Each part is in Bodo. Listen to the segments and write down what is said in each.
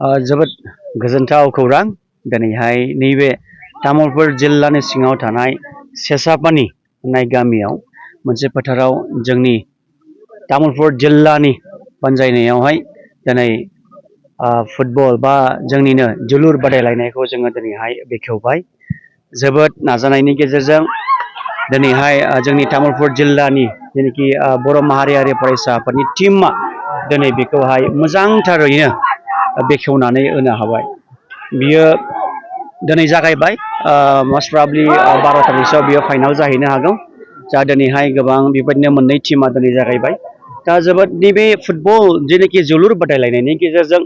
जोबोद गोजोनथाव खौरां दिनैहाय नैबे तामुलपुर जिल्लानि सिङाव थानाय सेसापानि होननाय गामियाव मोनसे फोथाराव जोंनि तामुलपुर जिल्लानि बानजायनायावहाय दिनै फुटबल बा जोंनिनो जोलुर बादायलायनायखौ जोङो दिनैहाय बेखेवबाय। जोबोद नाजानायनि गेजेरजों दिनैहाय जोंनि तामुलपुर जिल्लानि जेनाखि बर' माहारियारि फरायसा आफादनि टीमा दिनै बेखौहाय मोजांथारैनो बेखेवनानै होनो हाबाय। बियो दिनै जागायबाय मस्ट प्रबाबली 12 बियो फाइनाल जाहैनो हागौ। जा दिनैहाय गोबां बेबायदिनो मोननै टीमा दिनै जागायबाय। दा जोबोद नैबे फुटबल जेनाखि जोलुर बादायलायनायनि गेजेरजों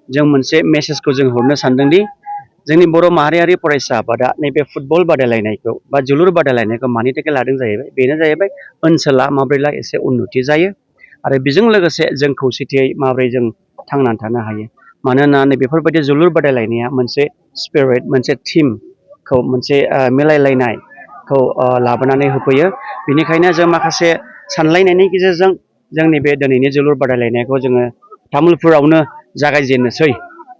जों मोनसे मेसेजखौ जों हरनो सानदोंदि जोंनि बर' माहारियारि फरायसा आफादा नैबे फुटबल बादायलायनायखौ बा जोलुर बादायलायनायखौ मानि थाखाय लादों जाहैबाय बेनो जाहैबाय ओनसोला माब्रैला एसे उन्नति जायो आरो बेजों लोगोसे जों खौसेथियै माबोरै जों थांनानै थानो हायो। मानोना बेफोरबायदि जोलुर बादायलायनाया मोनसे स्पिरिट मोनसे टीमखौ मोनसे मिलायलायनायखौ लाबोनानै होफैयो। बेनिखायनो जों माखासे सानलायनायनि गेजेरजों जोंनि बे दिनैनि जोलुर बादायलायनायखौ जोङो तामुलपुरावनो जागायजेननोसै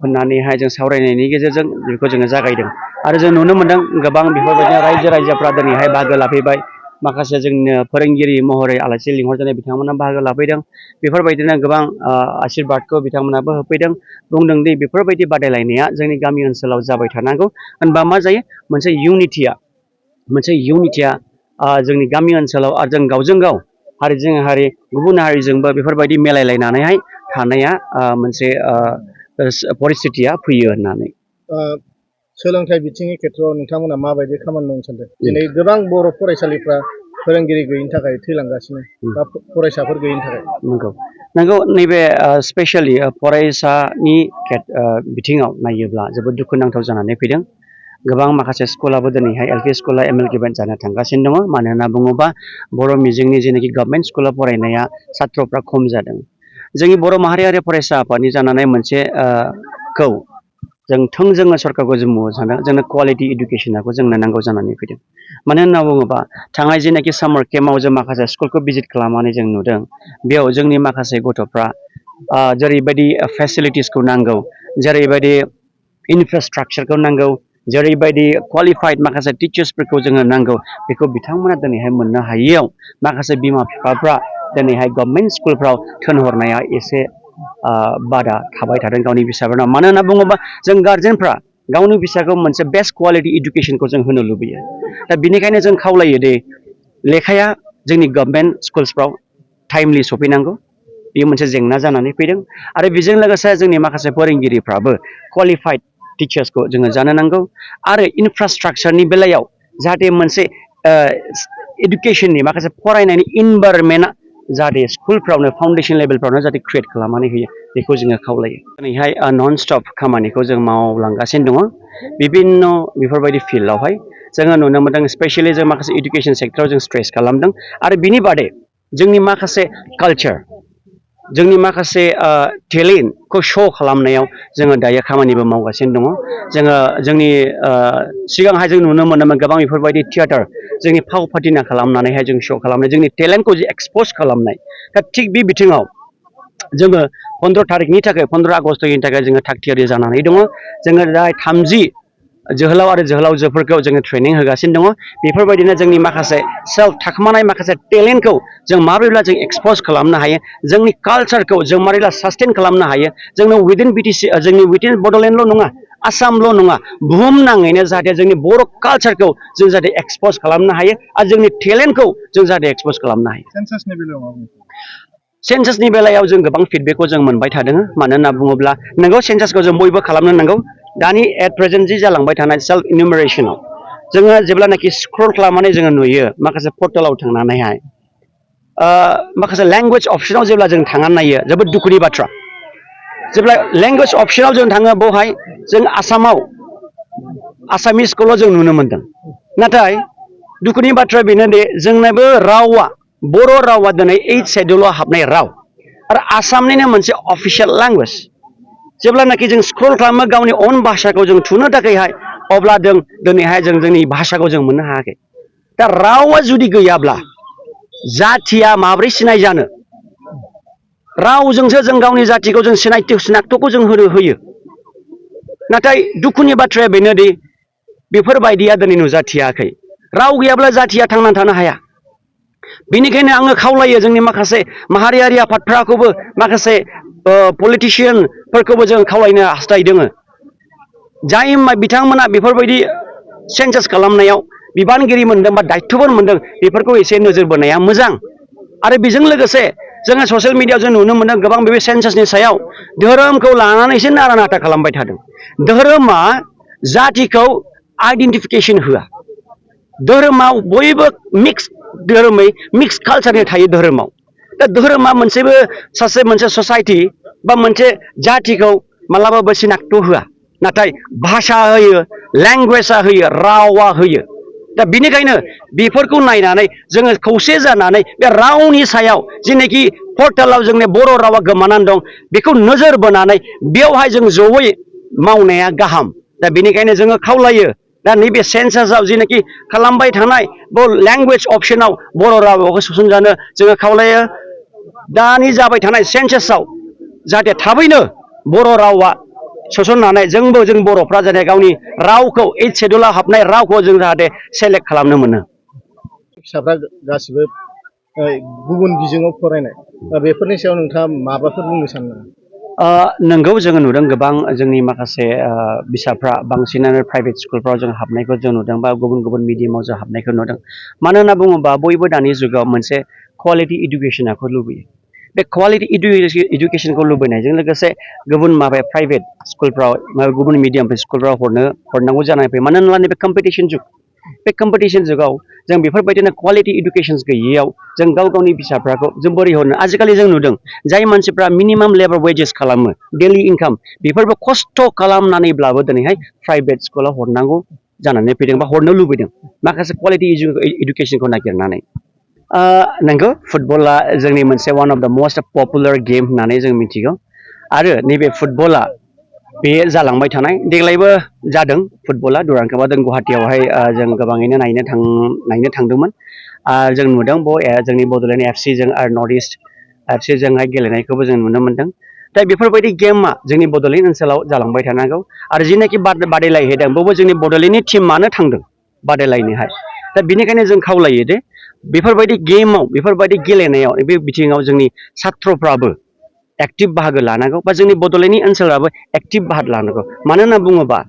होननानैहाय जों सावरायनायनि गेजेरजों बेखौ जोङो जागायदों आरो जों नुनो मोनदों गोबां बेफोरबायदिनो रायजो राजाफ्रा दिनैहाय बाहागो लाफैबाय। माखासे जोंनो फोरोंगिरि महरै आलासि लिंहरजानाय बिथांमोना बाहागो लाफैदों। बेफोरबायदिनो गोबां आशिर्बादखौ बिथांमोनाबो होफैदों। बुंदों दि बेफोरबायदि बादायलायनाया जोंनि गामि ओनसोलाव जाबाय थानांगौ होनबा मा जायो मोनसे इउनिटिया जोंनि गामि ओनसोलाव आरो जों गावजों गाव हारिजों हारि गुबुन हारिजोंबो बेफोरबायदि मिलायलायनानैहाय थानाया मोनसे परिस्थितिया फैयो होननानै। सोलोंथाइ बिथिंनि खेथ्रआव नोंथांमोना माबायदि खामानि मावनो सानदों? दिनै गोबां बर' फरायसालिफ्रा फोरोंगिरि गैयिनि थाखाय थैलांगासिनो बा फरायसाफोर गैयिनि थाखाय। नंगौ नैबे स्पेसियलि फरायसानि बिथिङाव नायोब्ला जोबोद दुखुनांथाव जानानै फैदों। गोबां माखासे स्कुलाबो दिनैहाय एलपि स्कुला एमेलकेमेन्ट जानो थांगासिनो दङ। मानो होनना बुङोबा बर' मिजिंनि जेनाखि गभर्नमेन्ट स्कुलाव फरायनाया सात्रफ्रा खम जादों। जोंनि बर' माहारियारि फरायसा आफादनि जानानै मोनसे जों थोंजोङै सरकारखौ जों बुंनो सानो जोंनो कुवालिटि इडुकेसनखौ जोंनो नांगौ जानानै फैदों। मानो होनना बुङोबा थांनाय जेनाखि सामार केम्पआव जों माखासे स्कुलखौ भिजिट खालामनानै जों नुदों। बेयाव जोंनि माखासे गथ'फ्रा जेरैबायदि फेसिलिटिसखौ नांगौ, जेरैबायदि इनफ्रास्ट्राकचारखौ नांगौ, जेरैबायदि क्वालिफाइड माखासे टिचार्सफोरखौ जोङो नांगौ, बेखौ बिथांमोना दिनैहाय मोननो हायैयाव माखासे बिमा बिफाफ्रा दिनैहाय गभर्नमेन्ट स्कुलफ्राव थिनहरनाया एसे बादा थाबाय थादों गावनि फिसाफोरनाव। मानो होनना बुङोबा जों गार्जेनफ्रा गावनि फिसाखौ मोनसे बेस्ट क्वालिटि इडुकेसनखौ जों होनो लुबैयो। दा बिनिखायनो जों खावलायो दि लेखाया जोंनि गभर्नमेन्ट स्कुल्सफ्राव टाइमलि सफैनांगौ। बेयो मोनसे जेंना जानानै फैदों आरो बेजों लोगोसे जोंनि माखासे फोरोंगिरिफ्राबो क्वालिफाइड टिचार्सखौ जोङो जानो नांगौ आरो इनफ्रास्ट्राकचारनि बेलायाव जाहाथे मोनसे इडुकेसननि माखासे फरायनायनि इनभाइरनमेन्टआ जाहाथे स्कुलफ्रावनो फाउन्डेसन लेभेलफ्रावनो जाहाथे क्रियेट खालामनानै होयो बेखौ जोङो खावलायो। दिनैहाय नन स्टप खामानिखौ जों मावलांगासिनो दङ बिभिन्न बेफोरबायदि फिल्डआवहाय जोङो नुनो मोनदों। स्पेसियलि जों माखासे इडुकेसन सेक्टराव जों स्ट्रेस खालामदों आरो बिनि बादै जोंनि माखासे कालचार, जोंनि माखासे टेलेन्टखौ श' खालामनायाव जोङो दायो खामानिबो मावगासिनो दङ। जोङो जोंनि सिगांहाय जों नुनो मोनोमोन गोबां बेफोरबायदि थियेटार जोंनि फाव फाथिना खालामनानैहाय जों श' खालामनाय, जोंनि टेलेन्टखौ जे एक्सपज खालामनाय। दा थिग बे बिथिङाव जोङो 15 तारिखनि थाखाय 15 आगस्टनि थाखाय जोङो थागथियारि जानानै दङ। जोङो दा 30 जोहोलाव आरो जोहोलावजोफोरखौ जोङो ट्रेनिं होगासिनो दङ। बेफोरबायदिनो जोंनि माखासे सेल्फ थाखोमानाय माखासे टेलेन्टखौ जों माबोरैब्ला जों एक्सपज खालामनो हायो, जोंनि कालचारखौ जों माबोरैब्ला सास्टेन खालामनो हायो। जोंनो उइदिन बिटिसि जोंनि उइदिन बड'लेण्डल' नङा, आसामल' नङा, बुहुम नाङैनो जाहाथे जोंनि बर' कालचारखौ जों जाहाथे एक्सपज खालामनो हायो आरो जोंनि टेलेन्टखौ जों जाहाथे एक्सपज खालामनो हायो। सेन्सासनि बेलायाव जों गोबां फिडबेकखौ जों मोनबाय थादों। मानो होनना बुङोब्ला नोंगौ सेन्सासखौ जों बयबो खालामनो नांगौ। दानि एट प्रेजेन्ट जि जालांबाय थानाय सेल्फ इनुमारेसनाव जोङो जेब्लानाखि स्क्रल खालामनानै जोङो नुयो माखासे पर्टेलाव थांनानैहाय माखासे लेंगुवेज अपसनाव जेब्ला जों थांनानै नायो जोबोद दुखुनि बाथ्रा। जेब्ला लेंगुवेज अपसनाव जों थाङो बेवहाय जों आसामाव आसामिसखौल' जों नुनो मोनदों। नाथाय दुखुनि बाथ्रा बेनोदि जोंनाबो रावा बर' रावा दिनै 8th शेड्युलाव हाबनाय राव आरो आसामनिनो मोनसे अफिसियेल लेंगुवेज। जेब्लानाखि जों स्क्रल खालामो गावनि अन भाषाखौ जों थुनो थाखायहाय अब्ला जों दिनैहाय जों जोंनि भाषाखौ जों मोननो हायाखै। दा रावा जुदि गैयाब्ला जाथिया माब्रै सिनाय जानो? रावजोंसो जों गावनि जाथिखौ जों सिनायथि सिनाक्तखौ जों होयो। नाथाय दुखुनि बाथ्राया बेनोदि बेफोरबायदिया दिनै नुजाथियाखै। राव गैयाब्ला जाथिया थांनानै थानो हाया। बेनिखायनो आङो खावलायो जोंनि माखासे माहारियारि आफादफोरखौबो माखासे पलिटिशियानफोरखौबो जों खावलायनो हास्थायदों। जाय बिथांमोना बेफोरबायदि सेन्सास खालामनायाव बिबानगिरि मोनदों बा दायथ'फोर मोनदों बेफोरखौ एसे नोजोर बोनाया मोजां। आरो बेजों लोगोसे जोङो ससियेल मिडियायाव जों नुनो मोनदों गोबां बे सेन्सासनि सायाव धोरोमखौ लानानैसो नारा नाथा खालामबाय थादों। धोरोमा जातिखौ आइडेन्टिफिकेसन होआ। धोरोमाव बयबो मिक्स धोरोमै मिक्स कालचारनि थायो धोरोमाव। दा धोरोमा मोनसे ससाइटि बा मोनसे जातिखौ मालाबाबो सिनाक्त होआ। नाथाय भाषा होयो, लेंगुवेजआ होयो, रावा होयो। दा बेनिखायनो बेफोरखौ नायनानै जोङो खौसे जानानै बे रावनि सायाव जेनाखि पर्टेलाव जोंनि बर' रावा गोमानानै दं बेखौ नोजोर बोनानै बेवहाय जों जयै मावनाया गाहाम। दा बेनिखायनो जोङो खावलायो दा नैबे सेन्सासाव जेनाखि खालामबाय थानाय लेंगुवेज अपसनाव बर' रावखौ सोसनजानो जोङो खावलायो। दानि जाबाय थानाय सेन्सासाव जाहाथे थाबैनो बर' रावा सोसननानै जों बर'फ्रा जाहाथे गावनि रावखौ 8 शेड्युलाव हाबनाय रावखौ जों जाहाथे सेलेक्ट खालामनो मोनो। फिसाफ्रा गासिबो गुबुन बिजोङाव फरायनाय बेफोरनि सायाव नोंथाङा माबाफोर बुंनो सानो नामा? नोंगौ जोङो नुदों गोबां जोंनि माखासे बिसाफ्रा बांसिनानो प्राइभेट स्कुलफ्राव जों हाबनायखौ जों नुदों बा गुबुन गुबुन मिडियामाव जों हाबनायखौ नुदों। मानो होनना बुङोबा बयबो दानि जुगाव मोनसे क्वालिटि इडुकेसनखौ लुबैयो। बे क्वालिटि इडुकेसनखौ लुबैनायजों लोगोसे गुबुन प्राइभेट स्कुलफ्राव गुबुन मिडियाम स्कुलफ्राव हरनांगौ जानानै फैयो। मानो होनब्ला नैबे कम्पिटिसन जुग। बे कम्पिटिसन जुगाव जों बेफोरबायदिनो क्वालिटि इडुकेसन गैयैयाव जों गावनि फिसाफोरखौ जों बोरै हरनो। आजिखालि जों नुदों जाय मानसिफ्रा मिनिमाम लेबार वेजेस खालामो डेलि इनकाम बेफोरबो खस्थ' खालामनानैब्लाबो दिनैहाय प्राइभेट स्कुलाव हरनांगौ जानानै फैदों बा हरनो लुबैदों माखासे क्वालिटि इडुकेसनखौ नागिरनानै। नंगौ फुटबला जोंनि मोनसे वान अफ द मस्ट पपुलार गेम होननानै जों मिथिगौ। आरो नैबे फुटबला बे जालांबाय थानाय देग्लायबो जादों फुटबला दुरान कापआ जों गुवाहाटियावहाय जों गोबाङैनो नायनो थांदोंमोन। जों नुदों जोंनि बड'लेण्ड FC जों आरो नर्थ इस्ट FC जोंहाय गेलेनायखौबो जों नुनो मोनदों। दा बेफोरबायदि गेमा जोंनि बड'लेण्ड ओनसोलाव जालांबाय थानांगौ। आरो जिनाखि बादायलायहैदों बेवबो जोंनि बड'लेण्डनि टिमानो थांदों बादायलायनोहाय। दा बेनिखायनो जों खावलायो दे बेफोरबायदि गेमाव बेफोरबायदि गेलेनायाव बे बिथिङाव जोंनि साथ्रफ्राबो एक्टिभ बाहागो लानांगौ बा जोंनि बड'लेण्डनि ओनसोलाबो एक्टिभ बाहागो लानांगौ। मानो होनना बुङोबा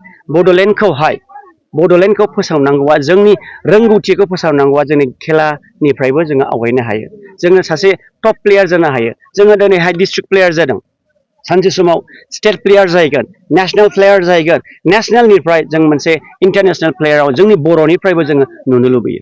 बड'लेण्डखौ फोसावनांगौआ जोंनि रोंगौथिखौ फोसावनांगौआ जोंनि खेलानिफ्रायबो जोङो आवगायनो हायो। जोङो सासे टप प्लेयार जानो हायो। जोङो दिनैहाय डिस्ट्रिक्ट प्लेयार जादों। सानसे समाव स्टेट प्लेयार जाहैगोन, नेसनेल प्लेयार जाहैगोन। नेसनेलनिफ्राय जों मोनसे इन्टारनेसनेल प्लेयाराव जोंनि बर'निफ्रायबो जोङो नुनो लुबैयो।